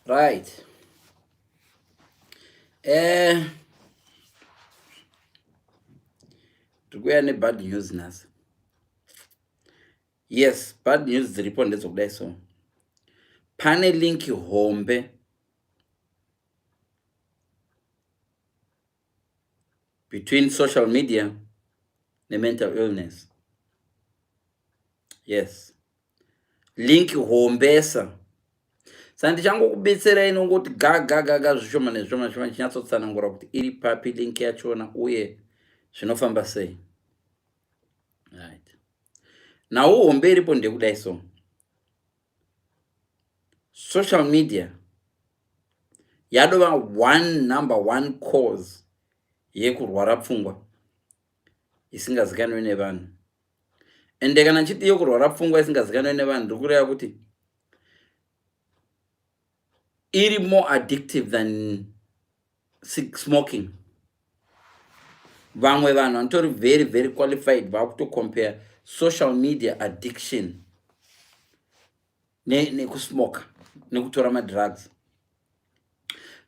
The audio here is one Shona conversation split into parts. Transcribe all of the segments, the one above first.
Right. Tikuya nebad news nhasi. Yes, bad news dziripo ndedzokudai so. Pane link hombe between social media nemental illness. Yes. Link hombesa. Saka ndichangokubetserai nongoti ga ga ga ga zvishoma nezvishoma zvishoma ndichinyatsotsanangura kuti iri papi link yachona uye zvinofamba sei. Right. Nhau hombe iripo ndekudai so. Social media yadova one number one cause yekurwara pfungwa isingazikanwi nevanhu. Ende kana nchiti yekurwara pfungwa isingazikanwi nevanhu ndiri kureva kuti iri more addictive than smoking. Vamwe vanhu vanotori very very qualified vakutocompare social media addiction nekusmoka nekutora madrugs.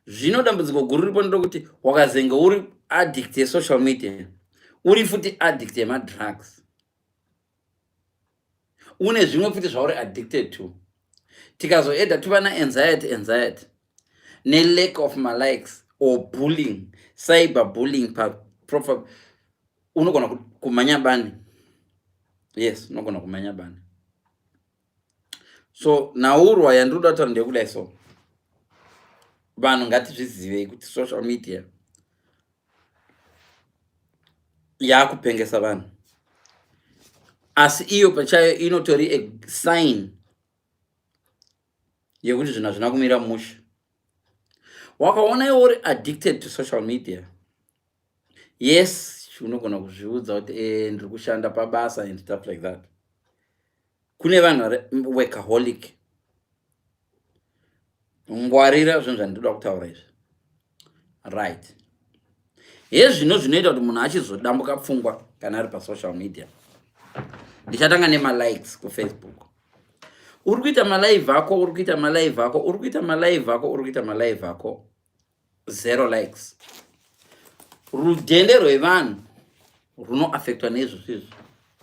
Zvino dambudziko guru ripo nderekuti wakazenge uri addict yesocial media, uri futi addict yemadrugs, une zvimwe futi zvauri addicted to. Tikazoedha tova naanxiety, anxiety nelack of malikes or bullying, cyber bullying paprofile, unogona kumhanya bani. Yes, unogona kumhanya bani. So nhaurwa yandiri kuda kutaura ndeyekudai so, vanhu ngatizvizivei kuti social media yakupengesa vanhu, asi iyo pachayo inotori a sign yekuti zvinhu hazvina kumira mushe. Wakaona iwe uri addicted to social media, yes, unogona kuzviudza kuti ndiri kushanda pabasa and stuff like that. Kune vanhu vari workaholic. Ngwarira zvinhu zvandinoda kutaura izvi. Right. Hezvino zvinoita kuti munhu achizodambuka pfungwa kana ari pasocial media. Ndichatanga nemalikes kuFacebook. Uri kuita malive ako, uri kuita malive ako, uri kuita malive ako, uri kuita malive ako, 0 likes. Rudhende rwevanhu runoaffectwa neizvozvo izvi,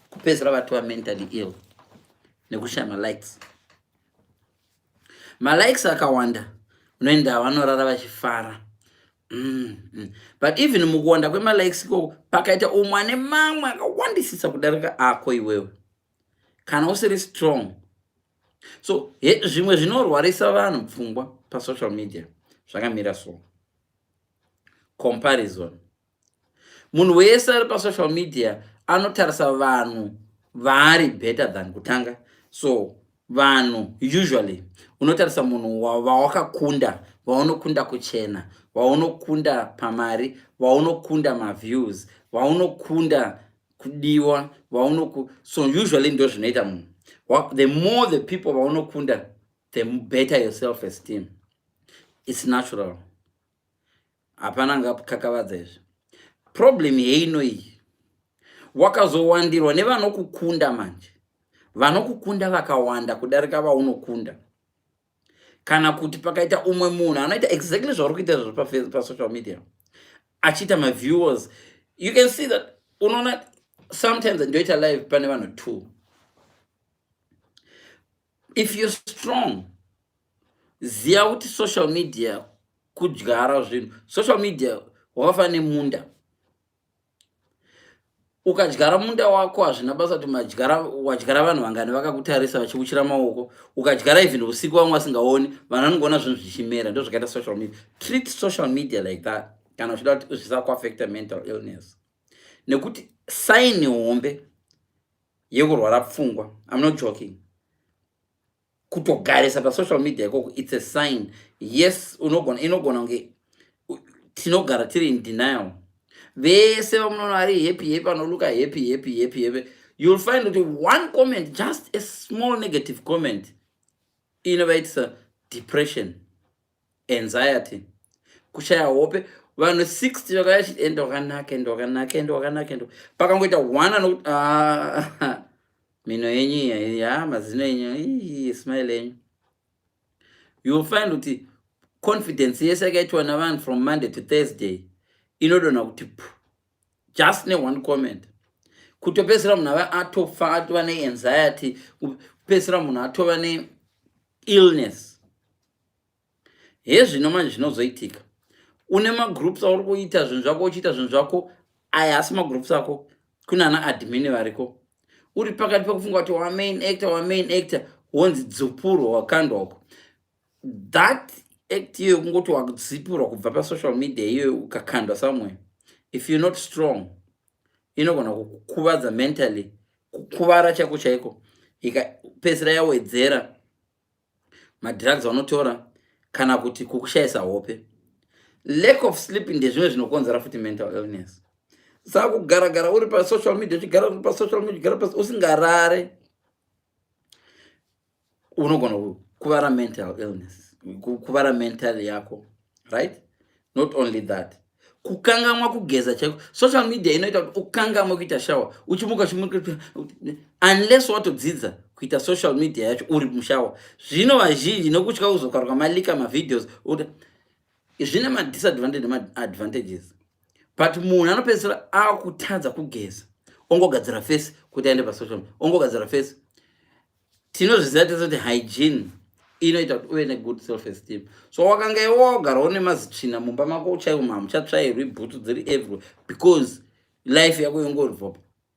kupedzisira vatova mentally ill nekushaya malikes. Malikes akawanda unoenda vanorara vachifara. But even mukuwanda kwemalikes ikoko pakaita umwe ane mamwe akawandisisa kudarika ako iwewe, kana usiri strong. So zvimwe zvinorwarisa vanhu pfungwa pasocial media zvakamira so. Comparison. Munhu wese ari pasocial media anotarisa vanhu vaari better than kutanga. So vanhu usually unotarisa munhu vawakakunda, vaunokunda kuchena, vaunokunda pamari, vaunokunda maviews, vaunokunda kudiwa, vaunoku. So usually ndo zvinoita munhu. The more the people vaunokunda, the better your self esteem. It's natural. Hapana ngakakavadza izvi. Problem yeino iyi, wakazowandirwa nevanokukunda manje. Vanokukunda vakawanda kudarika vaunokunda. Kana kuti pakaita umwe munhu anoita exactly zvauri kuita izvozvo pasocial media, achiita maviewers, you can see that. Unoona sometimes ndoita live pane vanhu 2. If you're strong, ziya kuti social media kudyara zvinhu. Social media wakafanana nemunda. Ukadyara munda wako, hazvina basa kuti wadyara vanhu vangani vakakutarisa vachiuchira maoko. Ukadyara even usiku vamwe vasingaoni, vanhu vanongoona zvinhu zvichimera. Ndo zvakaita social media. Treat social media like that kana uchida kuti zvisakuaffecta mental illness, nekuti sign hombe yekurwara pfungwa, I'm not joking, kutogarisa pasocial media ikoko, it's a sign. Yes, unogona, inogona kunge tinogara tiri in denial. Vese vamunoona vari happy happy, vanolooka happy happy happy happy, you'll find kuti one comment, just a small negative comment, inovaitisa depression, anxiety, kushaya hope. Vanhu 60 vakauya chiti ende wakanaka, ende wakanaka, ende wakanaka, ende pakangoita one anokuti, ah, mhino yenyu iya, ya mazino enyu, smile yenyu, you'll find kuti Confidence yese yakaitwa navanhu from Monday to Thursday inodonha kuti pu, just neone comment. Kutopedzisira munhu ava atofa, atova neanxiety, kupedzisira munhu atova neillness. Hezvino manje zvinozoitika, une magroups auri kuita zvinhu zvako, uchiita zvinhu zvako, aya asi magroups ako kune ana admin variko. Uri pakati pekufunga kuti wamain actor, wamain actor, wonzi dzupurwa, wakandwa uko. That act iyoyo, kungoti wadzipurwa kubva pasocial media iyoyo, ukakandwa somewhere, if you're not strong, inogona kukuvadza mentally, kukuvara chaiko chaiko, ikapedzisira yawedzera madrugs vanotora kana kuti kukushayisa hope. Lack of sleep ndezvimwe zvinokonzera futi mental illness. Saka kugaragara uri pasocial media, uchigara uri pasocial media, ugara usingarare, unogona kukuvara, mental illness, kukuvara mental yako, right? Not only that, kukangamwa kugeza chaiko. Social media inoita kuti ukangamwe kuita shower. Uchimuka chimuka, unless watodzidza kuita social media yacho uri mushower. Zvino vazhinji nokutya kuzokaruka maleaka mavideos, zvine madisadvantage nemaadvantages, but munhu anopedzisira akutadza kugeza, ongogadzira face kuti aende pasocial, ongogadzira face. Tinozviziva tese kuti hygiene inoita kuti uve negood self esteem. So wakanga iwe wagarawo nemazitsvina mumba mako chaiwo, hamuchatsvairwi, bhutsu dziri everywhere, because life yako yongoribva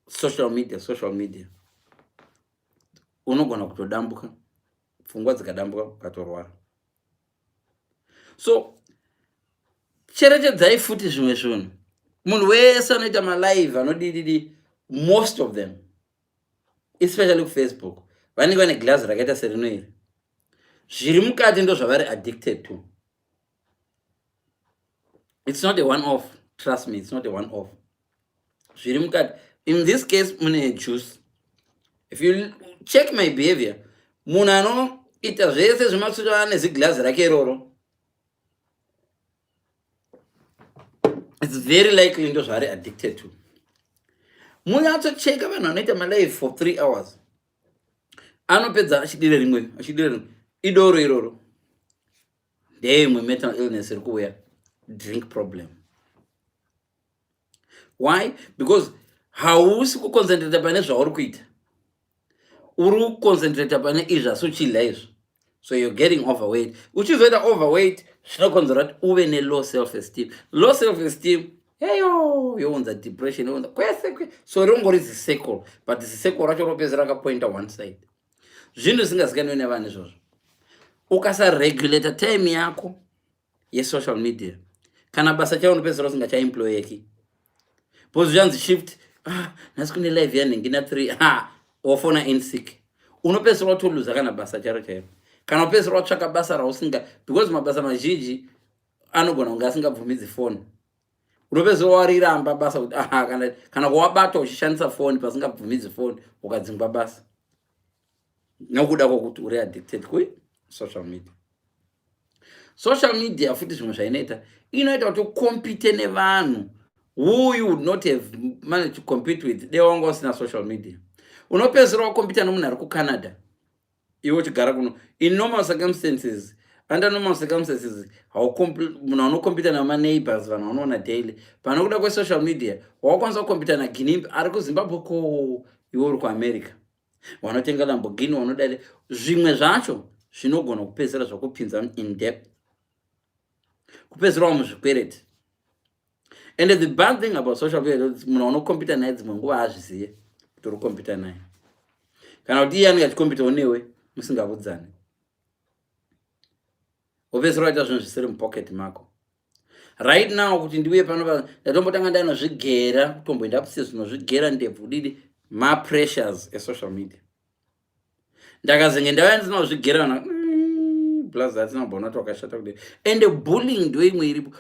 social media, social media, unogona kutodambuka, pfungwa dzikadambuka, ukatorwara. So cherechedzai futi zvimwe zvinhu. Munhu wese anoita malive, anodididi, most of them, especially kuFacebook, vanenge vane glazi rakaita serino iri. Zviri mukati ndo zvavari addicted to. It's not a one off, trust me, it's not a one off. Zviri mukati, in this case mune juice. If you check my behavior, munhu anoita zvese zvematsuto ane ziglazi rake iroro, it's very likely ndo zvaari addicted to. Munyatsocheka vanhu vanoita malive for 3 hours, anopedza achidira rimwe, achidira rimwe, idoro iroro. Ndeimwe mental illness iri kuuya, drink problem. Why? Because hausi kuconcentrata pane zvauri kuita, uri kuconcentrata pane izvi, asi uchidya izvi. So you're getting overweight. Uchizoita overweight, zvinokonzera kuti uve nelow self esteem. Low self esteem heyo younza depression, younza kwese kwe. So ringori zicircle, but zicircle racho ropedzera rakapointa one side. Zvinhu zvisingazikanwi nevanhu izvozvo. Ukasaregulata time yako yesocial media, kana basa chavo unopedzisira usingachaemployeki, because zvichanzi shift, ah, nhasi kune live yanhingi na3, ha, wafona in sick. Unopedzisira watoluza kana basa charo chairo, kana upedzisira watsvaka basa rausinga, because mabasa mazhinji anogona kunge asingabvumidzi foni. Unopedzisira wariramba basa kuti aha, kana kuwabatwa uchishandisa foni pasingabvumidzi foni, ukadzingwa basa nokuda kwokuti uri addicted kui social media. Social media futi zvimwe zvainoita, inoita kuti ucompete nevanhu who you would not have managed to compete with dai wanga usina social media. Unopedzisira wacompeta nomunhu ari kuCanada, iwe uchigara kuno. In normal circumstances, under normal circumstances, munhu anocompeta namaneighbors, vanhu vanoona daily. Panokuda kwesocial media, wakwanisa kucompeta naGinimbi ari kuZimbabwe, ko iwe uri kuAmerica. Wanotenga Lamborghini, wanodai. Zvimwe zvacho zvinogona kupedzisira zvakupinza in debt, kupedzisirawo muzvikwereti. And the bad thing about social media, munhu anocompeta naye dzimwe nguva haazvizive kuti uri kucompeta naye, kana kuti iye anenge achicompetawo newe musingavudzani. Wopedzisira waita zvinhu zvisiri mupocket mako. Right now, kuti ndiuye pano, ndatombotanga ndanozvigera, kutomboenda kusi zvinozvigera ndebvu didi, mapressures esocial media. Ndakazenge ndauya ndisina kuzvigera, na plus atina kumbona kuti wakashata kudai. And bullying ndo imwe iripo.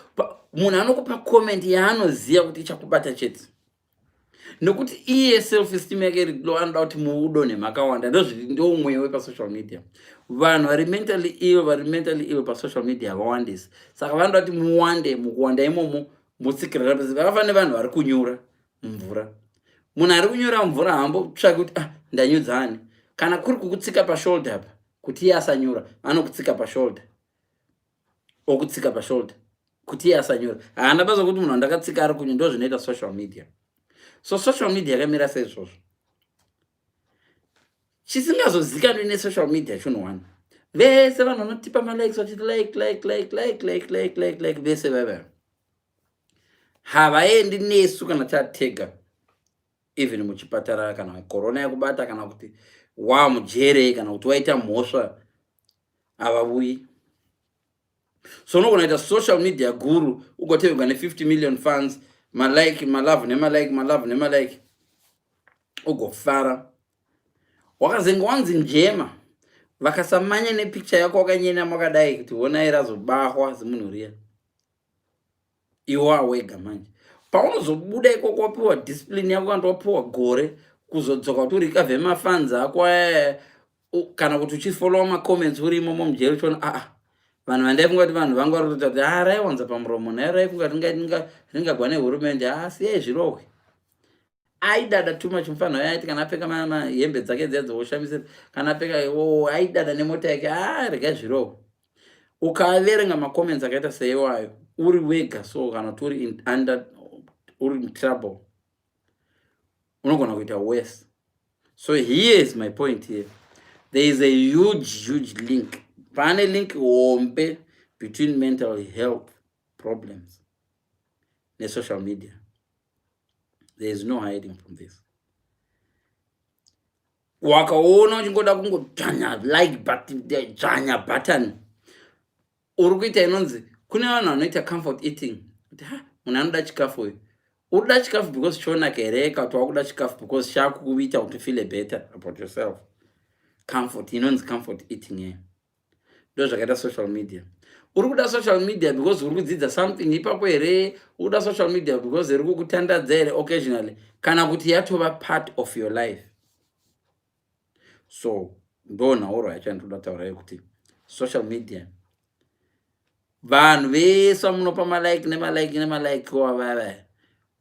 Munhu anokupa comment yaanoziva kuti ichakubata chete, nokuti iye self esteem yake iri low, anoda kuti muudonhe makawanda. Ndoumwe wepasocial media. Vanhu vari mentally ill, vari mentally ill pasocial media vawandisa, saka vanoda kuti muwande. Mukuwanda imomo mutsikirira pasi. Vakafanira nevanhu vari kunyura mumvura. Munhu ari kunyura mumvura haambotsvaki kuti, "Ah, ndanyudzani." Kana kuri kukutsika pashoulder apa kuti iye asanyura, anokutsika pashoulder. Okutsika pashoulder kuti iye asanyora, haana basa kuti munhu wandakatsika ari kunyu. Ndo zvinoita social media. So social media yakamira saizvozvo. Chisingazozikanwi nesocial media chinhu one, vese vanhu vanotipa malikes vachiti like, like, like, like, like, like, like, like, vese vaiva havaendi nesu kana tatega, even muchipatara, kana korona yakubata, kana kuti wamujere, kana kuti waita mhosva, havavuyi. So unogona kuita social media guru, ugoteverwa ne50 million fans, malike, malove nemalike, malove nemalike, ugofara. Wakazenge wanzi njema, vakasamanya nepicture yako wakanyenama wakadai kuti honai razobahwa zimunhu riya, iwe wega manje paunozobuda ikoko wapiwa discipline yako, kana wapiwa gore kuzodzoka kuti urecover mafans ako aya, kana kuti uchifollowa macomments uri imomo mujeri, uchiona, aa, vanhu vandaifunga kuti vanhu vangu vari kutoita kuti a raiwanza pamuromo, naye raifunga ringagwa nehurumende, a siyai zvirohwe. Aidada too much mufanhu aiti kana apfeka hembe dzake dziya dzokushamisira, kana apfeka, aidada nemota yake, a regai zvirohwe. Ukaverenga macomments akaita seiwayo uri wega, so kana kuti uri under, uri in trouble, unogona kuita worse. So here is my point here. There is a huge, huge link, pane link hombe between mental health problems nesocial media. There is no hiding from this. Wakaona uchingoda kungodzvanya like but dzvanya button, uri kuita inonzi, kune vanhu vanoita comfort eating, kuti ha, munhu anoda chikafu uyu. Uri kuda chikafu because chonaka here, kana kuti wakuda chikafu because chakukuita kuti feel better about yourself? Comfort, inonzi comfort eating here. Ndo zvakaita social media. Uri kuda social media because uri kudzidza something ipapo here? Uri kuda social media because iri kukutandadza here occasionally, kana kuti yatova part of your life? So ndo nhauro yacho yandinoda taura yekuti social media, vanhu vese vamunopa malike nemalike nemalike wavava,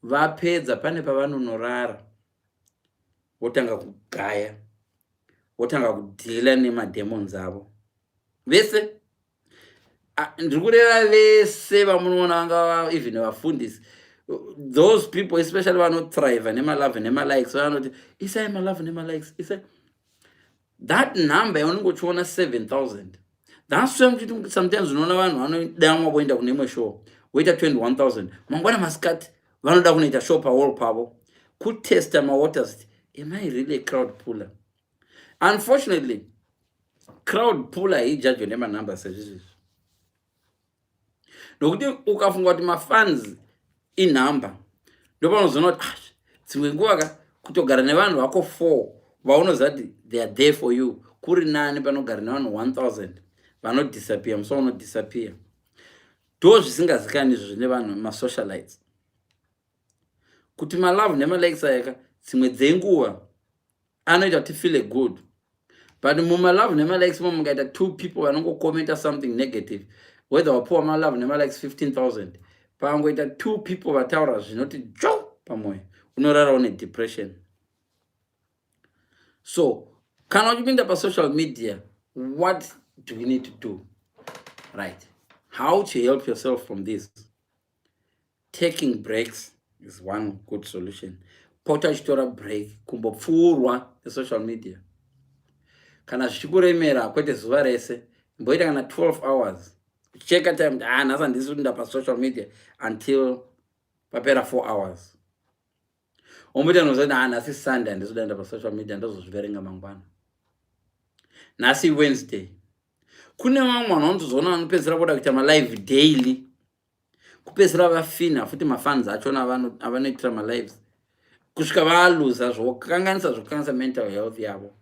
vapedza pane pavanonorara, votanga kugaya, votanga kudeala nemademons avo vese. Ndiri kureva vese vamunoona vanga, even vafundisi, those people especially vanothrive nemalove nemalikes, vanoti isai malove nemalikes, isai that number yaunenge uchiona, 7000. That's why muchiti sometimes unoona vanhu vanodamwa kuenda kune imwe show, voita 21,000, mangwana masikati vanoda kunoita show pawall pavo, kutesta mawaters. Am I really a crowd puller? Unfortunately, crowd puller haijajwe nemanumbers sezvizvizvi, nokuti ukafunga kuti mafans inhamba, ndopanozoona kuti, ah, dzimwe nguva ka kutogara nevanhu vako four vaunoziva kuti they are there for you kuri nani panogara nevanhu 1000 vanodisappear musi waunodisappear. Ndo zvisingazikani izvo zvine vanhu masocialites, kuti malove nemalikes ayaka dzimwe dzenguva anoita kuti feel good, but mumalove nemalikes mo mungaita two people vanongocommenta something negative, whether wapuwa malove nemalikes 15,000, pangoita two people vataura zvinoti jo pamwoyo, unorara une depression. So kana uchipinda pasocial media, what do we need to do, right? How to help yourself from this? Taking breaks is one good solution. Pota uchitora break, kumbopfuurwa nesocial media kana zvichikuremera, kwete zuva rese, mboita kana 12 hours. Cheka time kuti, ah, nhasi handisi kuinda pasocial media until papera 4 hours. Omboita nozoti, ah, nhasi Sunday, handisi kudaenda pasocial media, ndozozviverenga mangwana, nhasi Wednesday. Kune vamwe vanhu vanotozoona vanopedzisira kuda kuita malive daily, kupedzisira vafina futi mafans achona avanoitira malives, kusvika valuza, zvokanganisa, zvokanganisa mental health yavo.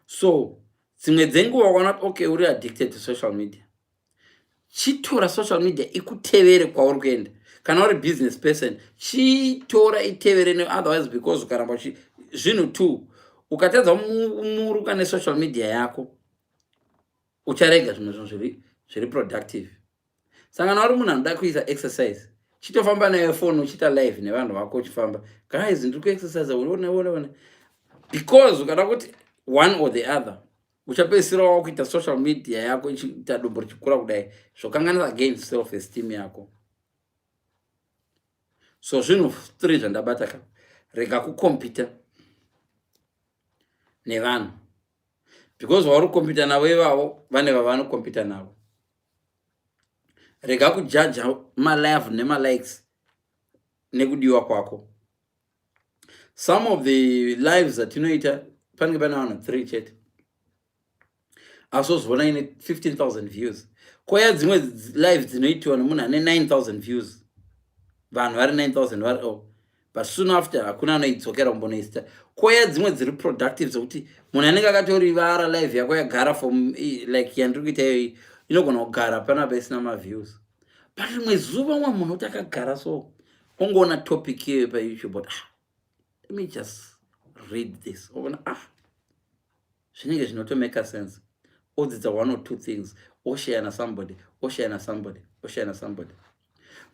So dzimwe dzenguva ukaona kuti, okay, uri addicted to social media, chitora social media ikutevere kwauri kuenda. Kana uri business person, chitora itevere. Otherwise, because ukaramba zvinhu two, ukatadza muruka nesocial media yako, ucharega zvimwe zvinhu zviri productive. Saka kana uri munhu anoda kuisa exercise, chitofamba nayo foni, uchiita live nevanhu vako, uchifamba, "Guys, ndiri kuexercise, one one one," because ukada kuti one or the other. Uchapedzisira wakuita social media yako ichiita dumbu richikura kudai, zvokanganisa again self esteem yako. So zvinhu three zvandabata ka: rega kucompeta nevanhu, because vauri kucompeta navo ivavo vane vavanocompeta navo. Rega kujaja malove nemalikes nekudiwa kwako. Some of the lives atinoita panenge pane vanhu three chete, asi wozviona ine 15,000 views. Koya dzimwe live dzinoitiwa nemunhu ane 9000 views, vanhu vari 9000 vari, oh, but soon after hakuna anoidzokera kumbonoista. Koya dzimwe dziri productive dzekuti munhu anenge akatorivara, live yako yagara for like yandiri kuita iyoyi, inogona kugara panapa isina maviews, but rimwe zuva umwe munhu kuti akagara so ongoona topic iyoyo paYouTube, but, "Ah, let me just read this," oona, "Ah, zvinenge zvinotomaka sense," odzidza one or two things, oshare nasomebody, oshare nasomebody, oshare nasomebody.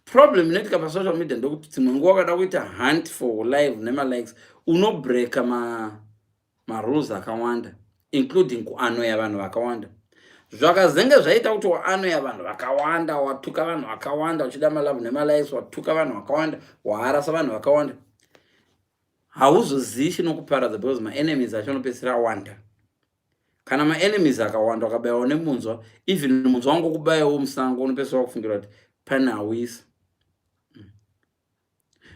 Problem inoitika pasocial media ndokuti dzimwe nguva wakada kuita hunt for live nemalikes, unobreka marules akawanda, including kuannoya vanhu vakawanda. Zvakazenge zvaita kuti waannoya vanhu vakawanda, watuka vanhu vakawanda uchida malove nemalikes, watuka vanhu vakawanda, waharasa vanhu vakawanda, hauzozivi chinokuparadza, because maenemies acho anopedzisira awanda. Kana maenemies akawanda, ukabayiwa nemunzwa, even munzwa wangu kubayiwo musango, unopedzisira wakufungira kuti pane awisa.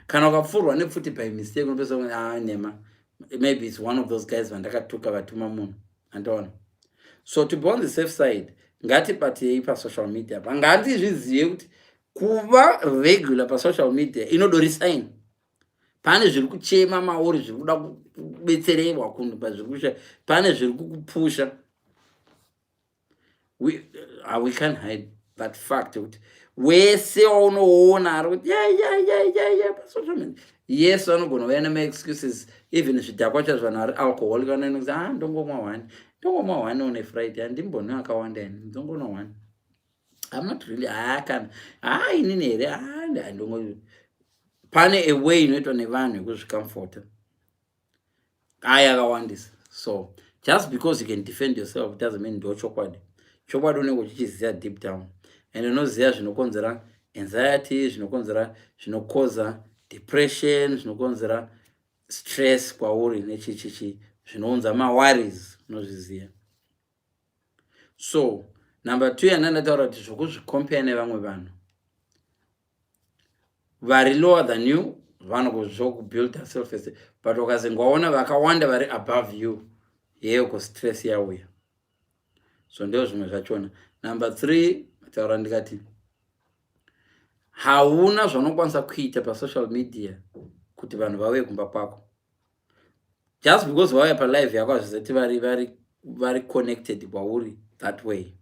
Kana ukapfurwa nepfuti by mistake, unopedzisira, "Ah, nema, maybe it's one of those guys vandakatuka vatuma munhu." Andiona? So to be on the safe side, ngatibatei pasocial media. Ngatizvizive kuti kuva regular pasocial media inodori sign pane zviri kuchema mauri, zviri kuda kubetsererwa kunhu pazviri kusha, pane zviri kukupusha. We can't hide that fact kuti wese waunoona ari kuti ya pasocial media, yes, vanogona kuuya nemaexcuses. Even zvidhakwa chazvo, vanhu vari alcoholic vanoenda, "Ah, ndongomwa one, ndongomwa one on a Friday, handimboni akawanda ini, ndongonwa one. I'm not really, ah, kana, ah, inini here, ah, ndongo." Pane a way inoitwa nevanhu yekuzvicomforta, aya akawandisa. So just because you can defend yourself doesn't mean ndo chokwadi. Chokwadi unenge uchichiziva deep down, and unoziva zvinokonzera anxiety, zvinokonzera, zvinokoza depression, zvinokonzera stress kwauri, nechichichi zvinounza maworries, unozviziva. So number two yandandataura kuti zvokuzvicompare nevamwe vanhu vari lower than you, vanozvokubuilda self esteem, but ukazingoona vakawanda vari above you, yeyoko stress yauya. So ndo zvimwe zvachona. Number three, taura ndikati hauna zvaunokwanisa kuita pasocial media kuti vanhu vauye kumba kwako. Just because vauya palive yako hazvizati vari connected kwauri that way.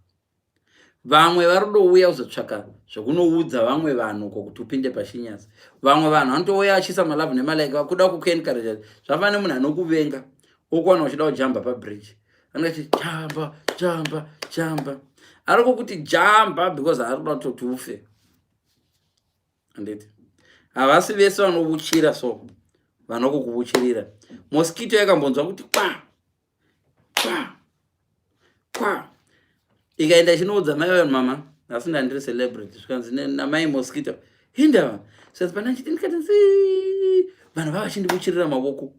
Vamwe vari kudouya kuzotsvaka zvekunoudza vamwe vanhu ko kuti upinde pashinyasi. Vamwe vanhu vanotouya achiisa malove nemalike vakuda kukuencourage. Zvafana nemunhu anokuvenga, okuwana uchida kujamba pabridge, anenge achi jamba, jamba, jamba. Ari kukuti jamba because ari kuda kutoti ufe, handiti? Havasi vese vanovuchira, so vanokukuvuchirira. Mosquito yakambonzwa kuti kwa kwa kwa, ikaenda ichinoudza mai vayo, "Mama, asi ndandiri celebrity." Zvikanzi namai mosquito, "Hindava?" Zvikanzi, "Pana chiti ndikati nzi vanhu vava vachindivuchirira mavoko,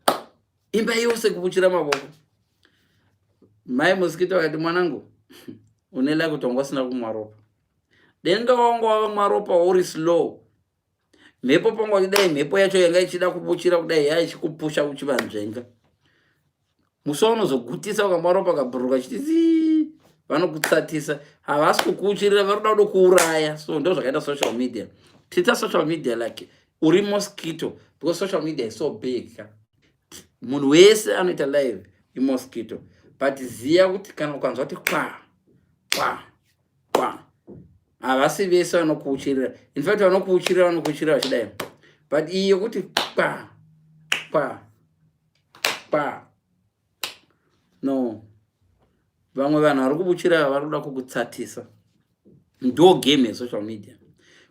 imba yose kuvuchira mavoko." Mai mosquito vakati, "Mwanangu, une luck kuti wanga usina kumwa ropa. Denga wanga wamwa ropa uri slow, mhepo panga uchidai, mhepo yacho yanga ichida kuvuchira kudai, yaichikupusha uchivanzvenga. Musi waunozogutisa ukamwa ropa kabhuruka chiti zii, vanokutsatisa. Havasi kukuuchirira, vari kuda kudokuuraya." So ndo zvakaita social media. Treata social media like uri mosquito, because social media is so big. Munhu wese anoita live imosquito, but ziya kuti kana ukanzwa kuti kwa kwa kwa, havasi vese vanokuuchirira. In fact, vanokuuchirira vanokuuchirira vachidai, but iyi yokuti kwa kwa kwa, no. Vamwe vanhu vari kubuchira vari kuda kukutsatisa. Ndo game yesocial media.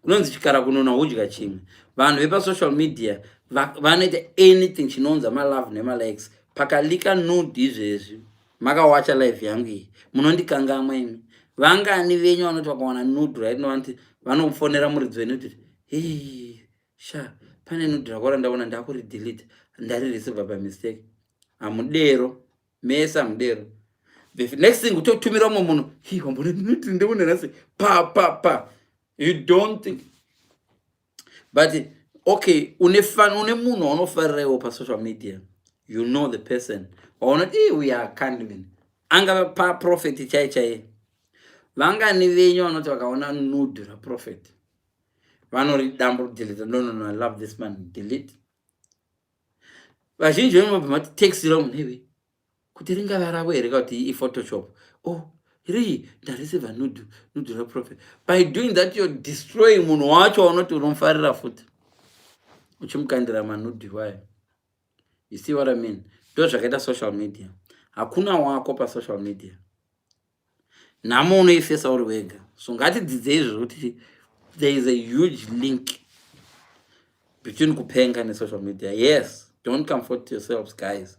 Kunonzi chikara kunona hudya chimwe. Vanhu vepasocial media vanoita anything chinounza malove nemalikes. Pakalika nude izvezvi, Makawacha live yangu iyi, munondikangamwa imi. Vangani venyu vanoti vakawana nude right now, vanoti vanofonera muridzi wenu kuti, "Hei sha, pane nude rako randaona, ndakuridelete, ndarireceiva by mistake"? Hamudero mese, hamudero. The next thing, kutotumira umwe munhu, "Hi, wambona nude ndione nhasi?" Pa pa pa, you don't think. But okay, une fan, une munhu waunofarira iwo pasocial media, you know the person waunoti, "Ii, we are candyman," angava paprophet chai chaiye. Vangani venyu vanoti vakaona nude raprophet vanoridamba kudelete? No, no, no, I love this man, delete." Vazhinji venyu mabva mati textira munhu iwe kuti ringava ravo here ka kuti iphotoshop. Oh, rii, ndareceiva nude raprophet. By doing that, you're destroying munhu wacho waunoti unomufarira futi, uchimukandira manudes wayo. You see what I mean? Ndo zvakaita social media. Hakuna wako pasocial media, nhamo unoifesa uri wega. So ngatidzidzei izvo kuti there is a huge link between kupenga nesocial media. Yes, don't comfort yourselves, guys.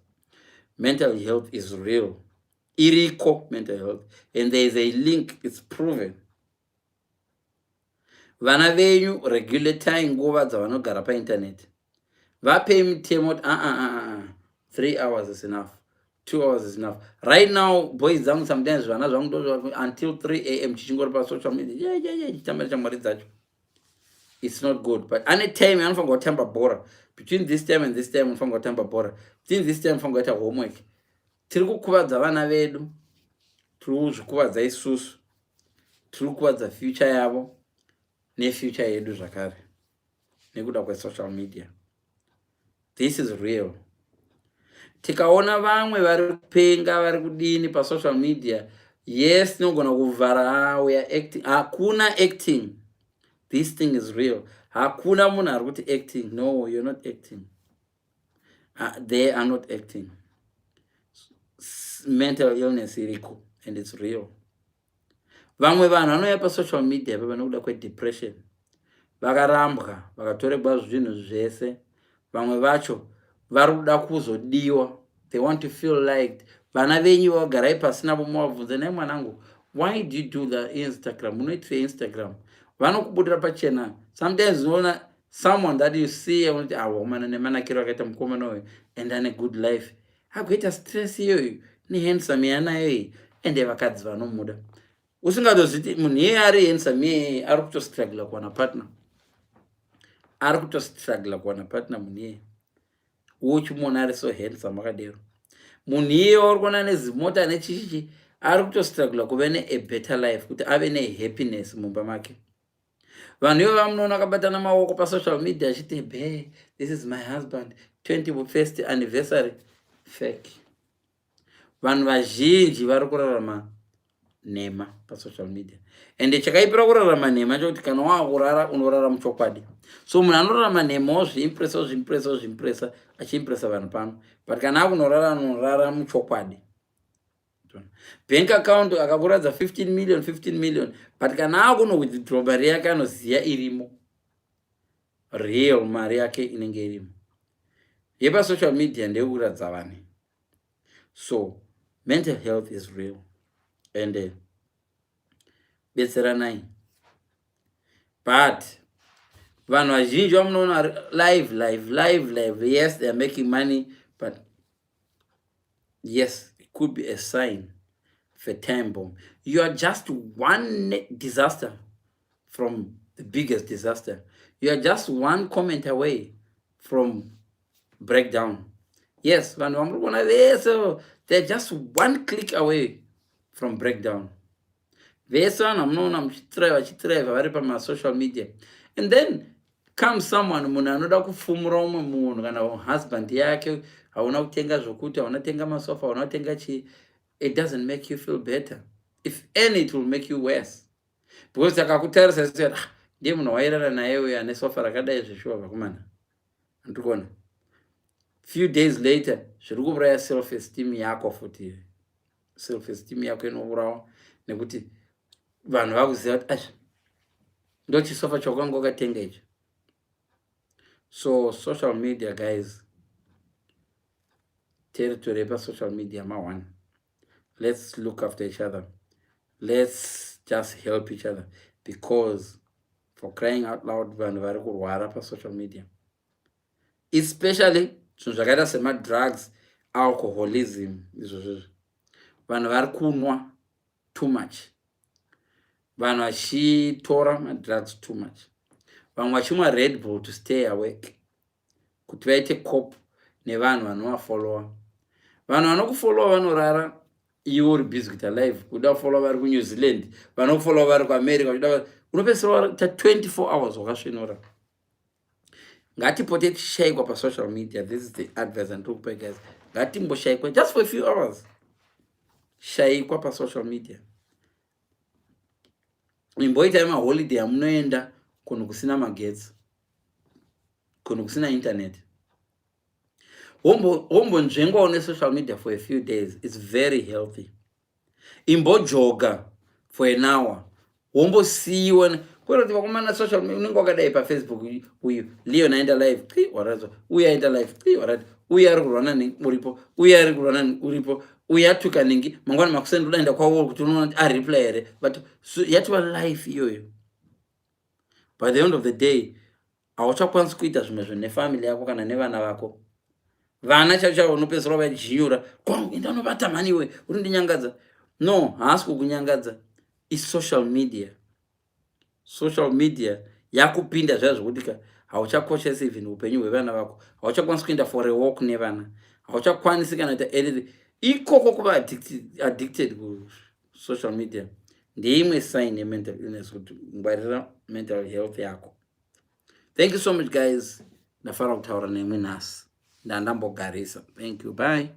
Mental health is real, iriko mental health, and there is a link, it's proven. Vana venyu, regulatai nguva dzavanogara painternet. Vapei mitemo kuti 3 hours is enough, 2 hours is enough. Right now, boys dzangu, sometimes vana zvangu ndo until 3 a.m. chichingori pasocial media, chitamba neshamwari dzacho. It's not good, but ane time anofanira kutamba bhora. Between this time and this time unofanira kutamba bhora, between this time unofanira kuita homework. Tiri kukuvadza vana vedu, tiri kuzvikuvadza isusu, tiri kukuvadza future yavo nefuture yedu zvakare nekuda kwesocial media. This is real. Tikaona vamwe vari kupenga, vari kudini pasocial media, yes, tinogona kuvhara, "Ah, we are acting." Hakuna acting, this thing is real. Hakuna munhu ari kuti acting. No, you're not acting. They are not acting. Mental illness iriko and it's real. Vamwe vanhu vanouya pasocial media papa nekuda kwedepression, vakarambwa, vakatoregwa zvinhu zvese. Vamwe vacho vari kuda kuzodiwa, they want to feel liked. Vana venyu vagarai pasina vomuvabvunza, "Nai mwanangu, why do you do the Instagram? Unoitire Instagram?" Vanokubudira pachena. Sometimes unoona someone that you see unoti, "Awomana nemanakiro akaita mukomana uyu and ane good life, agoita stress iyoyo nehandsome yanayo iyi, ende vakadzi vanomuda." Usingatozviti munhu iyeye ari handsome iyeye ari kutostrugla kuwana partner, ari kutostrugla kuwana partner munhu iyeye. Uchimuona ari so handsome akadero, munhu iyeye wauri kuona nezimota nechichichi ari kutostrugla kuve neabetter life, kuti ave nehappiness mumba make. Vanhu ivo vamunoona vakabatana maoko pasocial media achiti, "Be, this is my husband, 21st anniversary," fake. Vanhu vazhinji vari kurarama nhema pasocial media, ende chakaipira kurarama nhema chokuti kana waakurara unorara muchokwadi. So munhu anorarama nhema wozviimpresa, wozviimpresa, wozviimpresa, achiimpresa vanhu pano, but kana akunorara anorara muchokwadi. Bank account akakuradza 15 million, 15 million, but kana akunowithdraw mari yake anoziva irimo, real mari yake inenge irimo. Yepasocial media ndeyekuratidza vanhu. So mental health is real and betseranai. But vanhu vazhinji vamunoona live, live, live, live, yes, they are making money, but yes, it could be a sign of a time bomb. You are just one disaster from the biggest disaster. You are just one comment away from breakdown. Yes, vanhu vamuri kuona vese, they're just one click away from breakdown. Vese vanhu vamunoona muchitraiva, vachitraiva vari pamasocial media, and then comes someone, munhu anoda kufumura umwe munhu kana husband yake, hauna kutenga zvokuti, hauna kutenga masofa, hauna kutenga chii. It doesn't make you feel better. If any, it will make you worse, because akakutarisa, "Ah, ndiye munhu wairara naye uyo ane sofa rakadai zveshuwa vakomana." Andiri kuona few days later zviri kuuraya self esteem yako futi. Self esteem yako inourawa nekuti vanhu vakuziva kuti azva ndo chisofa chakwanga wakatenga icho. So social media, guys, territory yepasocial media ma1. Let's look after each other. Let's just help each other, because for crying out loud, vanhu vari kurwara pasocial media, especially zvinhu zvakaita semadrugs, alcoholism, izvozvozvo. Vanhu vari kunwa too much, vanhu vachitora madrugs too much, vamwe vachimwa Red Bull to stay awake, kuti vaite cope nevanhu vanovafollowa. Vanhu vanokufollowa vanorara, iwe uri busy kuita live. Kuda kufollowa vari kuNew Zealand, vanokufollowa vari kuAmerica, uchida unopedzisira waita 24 hours wakasvinura. Ngatipote tichishayikwa pasocial media. This is the advice andiri kupai, guys. Ngatimboshayikwa just for a few hours. Shayikwa pasocial media, imboitai maholiday amunoenda kunhu kusina magetsi, kunhu kusina internet, wombonzvengwawo nesocial media for a few days. It's very healthy. Imbojoga for an hour, wombosiyiwa. Kwete kuti vakomana, social unenge wakadai paFacebook, uyu Leon aenda live, qi waradzwa, uyu aenda live, qi warati, uyu ari kurwana ningi uripo, uyu ari kurwana ningi uripo, uyu atuka ningi, mangwana makuseni udaenda kwavo kuti unoona kuti areply here. But so, yatova life iyoyo. By the end of the day hauchakwanisi kuita zvimwe zvinhu nefamily yako kana nevana vako. Vana chaivo chaivo unopedzisira vajinyura, "Enda unovata mhani iwe, uri ndinyangadza." No, haasi kukunyangadza, isocial media. Social media yakupinda zvaya zvokuti ka hauchakoshesi even upenyu hwevana vako. Hauchakwanisi kuenda for a walk nevana, hauchakwanisi kana kuita anything. Ikoko kuva addicted kusocial media ndeimwe sign yemental illness, kuti ngwarira mental health yako. Thank you so much, guys. Ndafara kutaura nemwi nhasi, ndandambogarisa. Thank you, bye.